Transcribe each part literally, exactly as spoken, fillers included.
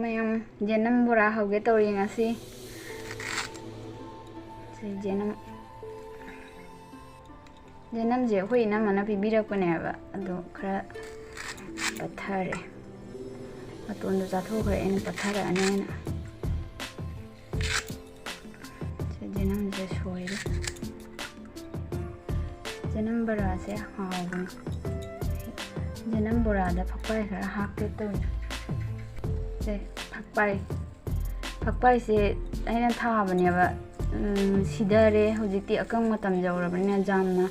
ꯃꯌꯥꯝ, ꯖꯦꯅꯝ ꯕꯣꯔꯥ ꯍꯧꯒꯦ ꯇꯧꯔꯤ ꯉꯁꯤ꯫ ꯁꯤ ꯖꯦꯅꯝ, ꯖꯦꯅꯝꯁꯦ ꯑꯩꯈꯣꯏ ꯏꯅꯝꯃꯅ ꯄꯤꯕꯤꯔꯛꯄꯅꯦꯕ, ꯑꯗꯣ ꯈꯔ ꯄꯠꯊꯔꯦ꯫ ꯃꯇꯣꯟꯗꯣ ꯆꯥꯊꯣꯛꯈ꯭ꯔꯦ, ꯑꯩꯅ ꯄꯠꯊꯔꯛꯑꯅꯤ ꯍꯥꯏꯅ꯫ ꯁꯤ ꯖꯦꯅꯝꯁꯦ ꯁꯣꯏꯔꯦ꯫ ꯖꯦꯅꯝ ꯕꯣꯔꯥꯁꯦ ꯍꯥꯎꯕꯅꯤ꯫ ꯖꯦꯅꯝ ꯕꯣꯔꯥꯗ ꯐꯛꯄꯥꯏ ꯈꯔ ꯍꯥꯞꯀꯦ ꯇꯧꯔꯤ꯫ ꯁꯦ, ꯐꯛꯄꯥꯏ꯫ ꯐꯛꯄꯥꯏꯁꯦ ꯑꯩꯅ ꯊꯥꯕꯅꯦꯕ꯫ ꯎꯝ, ꯁꯤꯗꯔꯦ꯫ ꯍꯧꯖꯤꯛꯇꯤ ꯑꯀꯪ ꯃꯇꯝ ꯌꯧꯔꯕꯅꯤꯅ ꯌꯥꯝꯅ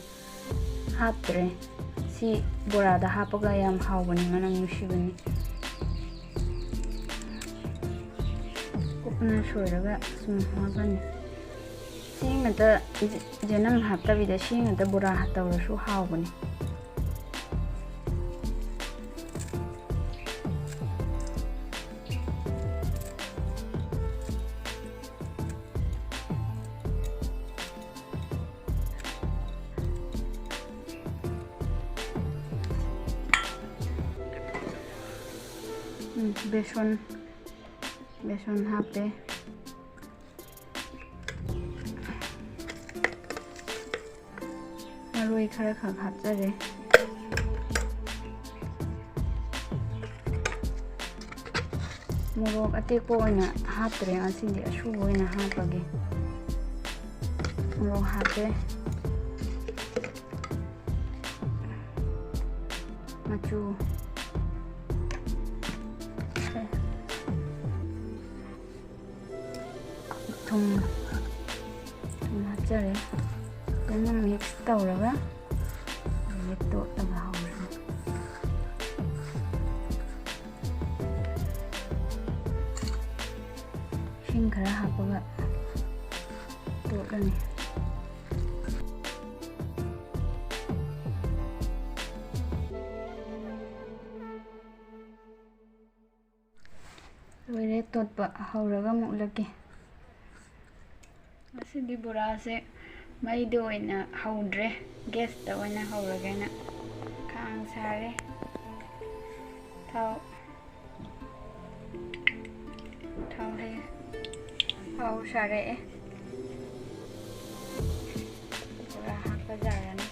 ꯍꯥꯞꯇ꯭ꯔꯦ꯫ ꯁꯤ ꯕꯣꯔꯥꯗ ꯍꯥꯞꯄꯒ ꯌꯥꯝ ꯍꯥꯎꯕꯅꯤ, ꯃꯅꯝ ꯅꯨꯡꯁꯤꯕꯅꯤ꯫ ꯀꯨꯞꯅ ꯁꯣꯏꯔꯒ ꯁꯨꯝ ꯍꯥꯞꯄꯅꯤ꯫ ꯁꯤ ꯉꯥꯛꯇ, ꯖꯦꯅꯝ ꯍꯥꯞꯇꯕꯤꯗ ꯁꯤ ꯉꯥꯛꯇ ꯕꯣꯔꯥ ꯇꯧꯔꯁꯨ ꯍꯥꯎꯕꯅꯤ꯫ ꯎꯝ, ꯕꯦꯁꯣꯟ, ꯕꯦꯁꯣꯟ ꯍꯥꯞꯄꯦ꯫ ꯃꯔꯣꯏ ꯈꯔ ꯈꯛ ꯍꯥꯞꯆꯔꯦ꯫ ꯃꯣꯔꯣꯛ ꯑꯇꯦꯛꯄ ꯑꯣꯏꯅ ꯍꯥꯞꯇ꯭ꯔꯦ ꯉꯁꯤꯗꯤ, ꯑꯁꯨꯕ ꯑꯣꯏꯅ ꯍꯥꯞꯄꯒꯦ꯫ ꯃꯣꯔꯣꯛ ꯍꯥꯞꯄꯦ꯫ ꯃꯆꯨ꯫ ꯊꯨꯝ, ꯊꯨꯝ ꯍꯥꯞꯆꯔꯦ꯫ ꯐꯖꯅ ꯃꯤꯛꯁ ꯇꯧꯔꯒ ꯑꯗꯒꯤ ꯇꯣꯠꯂꯒ ꯍꯧꯔꯅꯤ꯫ ꯏꯁꯤꯡ ꯈꯔ ꯍꯥꯞꯄꯒ ꯇꯣꯠꯂꯅꯤ꯫ ꯂꯣꯏꯔꯦ ꯇꯣꯠꯄ꯫ ꯍꯧꯔꯒ ꯑꯃꯨꯛ ꯎꯠꯂꯛꯀꯦ꯫ ꯉꯁꯤꯗꯤ ꯕꯣꯔꯥꯁꯦ ꯃꯩꯗ ꯑꯣꯏꯅ ꯍꯧꯗ꯭ꯔꯦ, ꯒꯦꯁꯇ ꯑꯣꯏꯅ ꯍꯧꯔꯒꯦꯅ ꯈꯥꯡ ꯁꯥꯔꯦ꯫ ꯊꯥꯎ ꯊꯥꯎ ꯁꯥꯔꯛꯑꯦ꯫ ꯄꯨꯔꯥ ꯍꯥꯞꯄ ꯌꯥꯔꯅꯤ꯫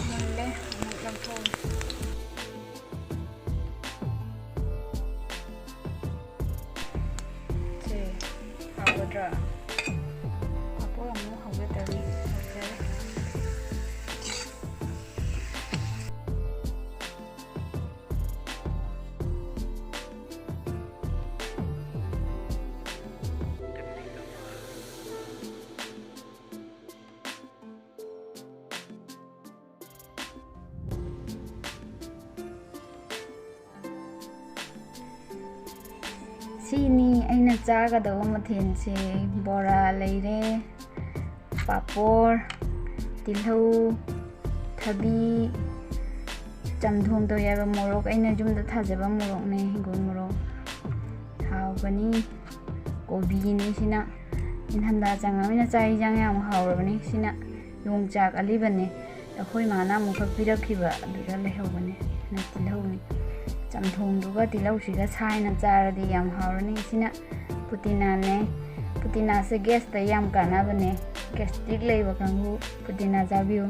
ꯃꯨꯜꯂꯦ, ꯑꯃꯨꯛ ꯂꯧꯊꯣꯛꯑꯒꯦ꯫ ꯁꯦ, ꯍꯥꯎꯒꯗ꯭ꯔꯥ? ꯄꯥꯐꯣꯔ ꯑꯃꯨꯛ ꯍꯧꯒꯦ ꯇꯧꯔꯤ꯫ ꯍꯧꯖꯔꯦ꯫ ꯁꯤꯅꯤ ꯑꯩꯅ ꯆꯥꯒꯗꯕ ꯃꯊꯦꯜꯁꯦ꯫ ꯕꯣꯔꯥ ꯂꯩꯔꯦ, ꯄꯥꯐꯣꯔ, ꯇꯤꯜꯍꯧ, ꯊꯕꯤ, ꯆꯝꯊꯣꯡ ꯇꯧ ꯌꯥꯕ ꯃꯣꯔꯣꯛ, ꯑꯩꯅ ꯌꯨꯝꯗ ꯊꯥꯖꯕ ꯃꯣꯔꯣꯛꯅꯦ, ꯍꯤꯡꯒꯣꯜ ꯃꯣꯔꯣꯛ꯫ ꯍꯥꯎꯕꯅꯤ꯫ ꯀꯣꯕꯤꯅꯤ ꯁꯤꯅ꯫ ꯏꯪꯊꯝꯊꯥ ꯆꯪꯉꯕꯅꯤꯅ ꯆꯥꯛ ꯏꯟꯖꯥꯡ ꯌꯥꯝ ꯍꯥꯎꯔꯕꯅꯤ꯫ ꯁꯤꯅ ꯌꯣꯡꯆꯥꯛ ꯑꯂꯤꯕꯅꯦ꯫ ꯑꯩꯈꯣꯏ ꯃꯥꯅ ꯑꯃꯨꯛꯈꯛ ꯄꯤꯔꯛꯈꯤꯕ, ꯑꯗꯨꯗ ꯂꯩꯍꯧꯕꯅꯦ꯫ ꯁꯤꯅ ꯇꯤꯜꯍꯧꯅꯤ꯫ ꯆꯝꯊꯣꯡꯗꯨꯒ ꯇꯤꯜꯍꯧꯁꯤꯒ ꯁꯥꯏꯅ ꯆꯥꯔꯗꯤ ꯌꯥꯝ ꯍꯥꯎꯔꯅꯤ꯫ ꯁꯤꯅ ꯄꯨꯗꯤꯅꯥꯅꯦ꯫ ꯄꯨꯗꯤꯅꯥꯁꯦ ꯒ꯭ꯌꯥꯁꯇ ꯌꯥꯝ ꯀꯥꯟꯅꯕꯅꯦ꯫ ꯒ꯭ꯌꯥꯁꯇ꯭ꯔꯤꯛ ꯂꯩꯕ ꯀꯥꯡꯕꯨ ꯄꯨꯗꯤꯅꯥ ꯆꯥꯕꯤꯌꯨ꯫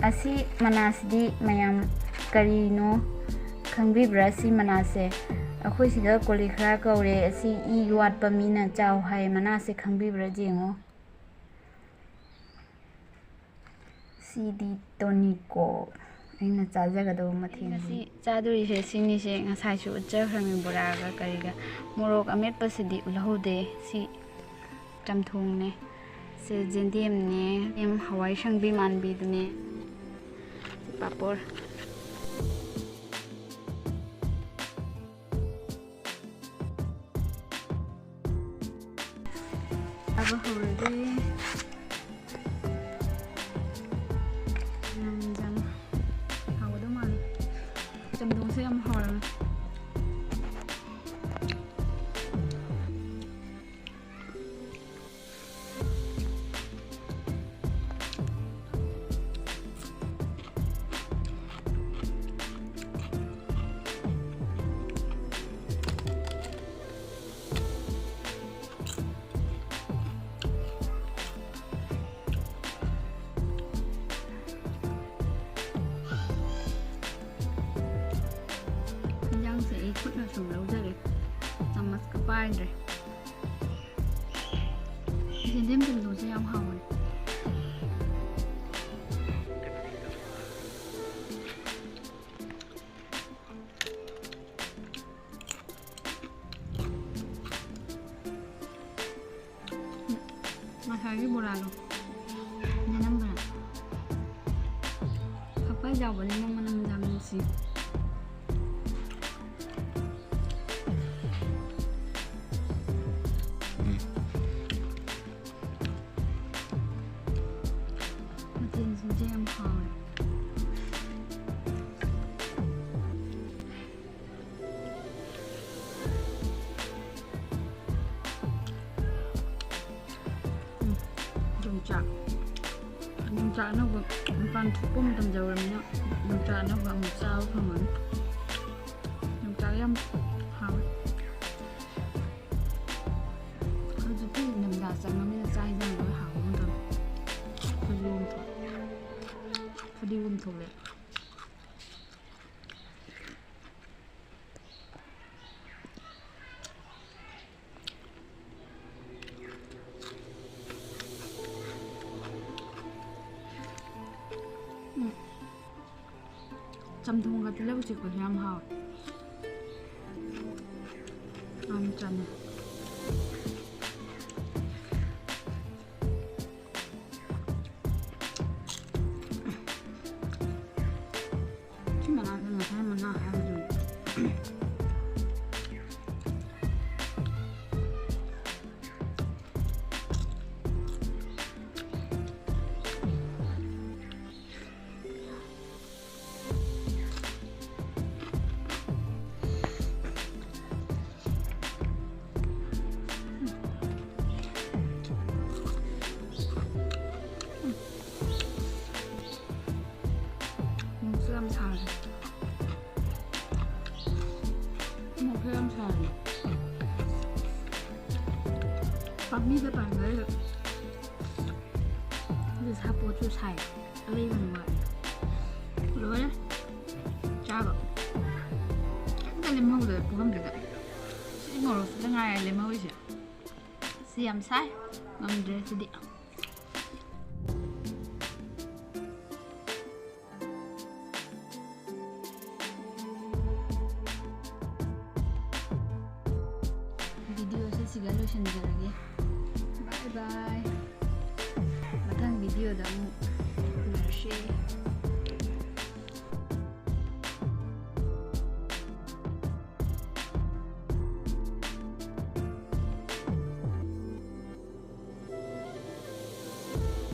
ꯑꯁꯤ ꯃꯅꯥꯁꯤꯗꯤ ꯃꯌꯥꯝ ꯀꯔꯤꯅꯣ ꯈꯪꯕꯤꯕ꯭ꯔꯥ? ꯁꯤ ꯃꯅꯥꯁꯦ ꯑꯩꯈꯣꯏ ꯁꯤꯗ ꯀꯣꯂꯤꯈ꯭ꯔꯥ ꯀꯧꯔꯦ꯫ ꯑꯁꯤ ꯏ ꯋꯥꯠꯄ ꯃꯤꯅ ꯆꯥꯎ ꯍꯥꯏ꯫ ꯃꯅꯥꯁꯦ ꯈꯪꯕꯤꯕ꯭ꯔꯥ ꯌꯦꯡꯉꯣ꯫ ꯁꯤꯗꯤ ꯇꯣꯅꯤꯀꯣ꯫ ꯑꯩꯅ ꯆꯥꯖꯒꯗꯧꯕ ꯃꯊꯦꯜꯁꯦ꯫ ꯉꯁꯤ ꯆꯥꯗꯣꯔꯤꯁꯦ ꯁꯤꯅꯤꯁꯦ꯫ ꯉꯁꯥꯏꯁꯨ ꯎꯠꯆꯈ꯭ꯔꯃꯤ ꯕꯣꯔꯥꯒ ꯀꯔꯤꯒ꯫ ꯃꯣꯔꯣꯛ ꯑꯃꯦꯠꯄꯁꯤꯗꯤ ꯎꯠꯍꯧꯗꯦ꯫ ꯁꯤ ꯆꯝꯊꯣꯡꯅꯦ꯫ ꯁꯤ ꯌꯦꯟꯗꯦꯝꯅꯦ꯫ ꯌꯦꯟꯗꯦꯝ ꯍꯋꯥꯏ ꯁꯪꯕꯤ ꯃꯥꯟꯕꯤꯗꯨꯅꯦ꯫ ꯁꯤ ꯄꯥꯄꯣꯔ꯫ ꯆꯥꯕ ꯍꯧꯔꯒꯦ꯫ ꯌꯥꯝ ꯌꯥꯝ ꯍꯥꯎꯒꯗꯧ ꯃꯥꯜꯂꯦ꯫ ꯆꯝꯊꯣꯡꯁꯦ ꯌꯥꯝ ꯍꯥꯎꯔꯝꯃꯦ꯫ ꯏꯟꯖꯥꯡꯁꯦ ꯑꯩ ꯈꯨꯠꯅ ꯁꯨꯝ ꯂꯧꯖꯔꯦ, ꯆꯥꯃꯁꯀ ꯄꯥꯏꯗ꯭ꯔꯦ꯫ ꯌꯦꯟꯗꯦꯝ ꯆꯝꯊꯣꯡꯁꯦ ꯌꯥꯝ ꯍꯥꯎꯕꯅꯦ꯫ ꯉꯁꯥꯏꯒꯤ ꯕꯣꯔꯥꯗꯣ ꯌꯦꯅꯝ ꯕꯣꯔꯥ꯫ ꯐꯛꯄꯥꯏ ꯆꯥꯎꯕꯅꯤꯅ ꯃꯅꯝ ꯌꯥꯝ ꯅꯨꯡꯁꯤ꯫ ꯃꯊꯦꯜꯁꯤꯡꯁꯦ ꯌꯥꯝ ꯍꯥꯎꯋꯦ꯫ ꯎꯝ, ꯌꯣꯡꯆꯥꯛ꯫ ꯌꯣꯡꯆꯥꯛ ꯑꯅꯧꯕ ꯃꯄꯥꯟ ꯊꯣꯛꯄ ꯃꯇꯝ ꯌꯧꯔꯕꯅꯤꯅ ꯌꯣꯡꯆꯥꯛ ꯑꯅꯧꯕ ꯑꯃꯨꯛ ꯆꯥꯕ ꯐꯪꯉꯅꯤ꯫ ꯌꯣꯡꯆꯥꯛ ꯌꯥꯝ ꯍꯥꯎꯋꯦ꯫ ꯍꯧꯖꯤꯛꯇꯤ ꯏꯪꯊꯝꯊꯥ ꯆꯪꯉꯕꯅꯤꯅ ꯆꯥꯛ ꯏꯟꯖꯥꯡ ꯂꯣꯏ ꯍꯥꯎꯕ ꯃꯇꯝ꯫ ꯐꯗꯤꯒꯣꯝ ꯊꯣꯛ-, ꯐꯗꯤꯒꯣꯝ ꯊꯣꯛꯂꯛꯑꯦ꯫ ꯎꯝ꯫ ꯆꯝꯊꯣꯡꯒ ꯇꯤꯜꯍꯧ ꯆꯤꯛꯄꯁꯦ ꯌꯥꯝ ꯍꯥꯎꯋꯦ꯫ ꯌꯥꯝ ꯆꯝꯃꯦ꯫ ꯁꯤ ꯃꯅꯥꯁꯦ ꯉꯁꯥꯏ ꯃꯅꯥ ꯍꯥꯏꯕꯗꯨꯅꯤ꯫ ꯄꯥꯝꯕꯤꯗ ꯄꯥꯟꯕ ꯍꯥꯏꯔꯒ ꯑꯗꯨ ꯁꯥꯄꯣꯠꯁꯨ ꯁꯥꯏ꯫ ꯑꯔꯩꯕ ꯅꯨꯡꯉꯥꯏ꯫ ꯂꯣꯏꯔꯦ꯫ ꯆꯥꯕ꯫ ꯀꯩꯝꯇ ꯂꯦꯝꯍꯧꯗꯦ ꯄꯨꯈꯝꯁꯤꯗ꯫ ꯁꯤ ꯃꯣꯔꯣꯛꯁꯤꯗ ꯉꯥꯏꯔꯦ ꯂꯦꯝꯍꯧꯔꯤꯁꯦ꯫ ꯁꯤ ꯌꯥꯝ ꯁꯥꯏ꯫ ꯉꯝꯗ꯭ꯔꯦ ꯁꯤꯗꯤ꯫ ꯚꯤꯗꯤꯑꯣꯁꯦ ꯁꯤꯒ ꯂꯣꯏꯁꯤꯟꯖꯔꯒꯦ꯫ ꯕꯥꯏ ꯕꯥꯏ꯫ ꯃꯊꯪ ꯚꯤꯗꯤꯑꯣꯗ ꯑꯃꯨꯛ ꯎꯅꯔꯁꯦ꯫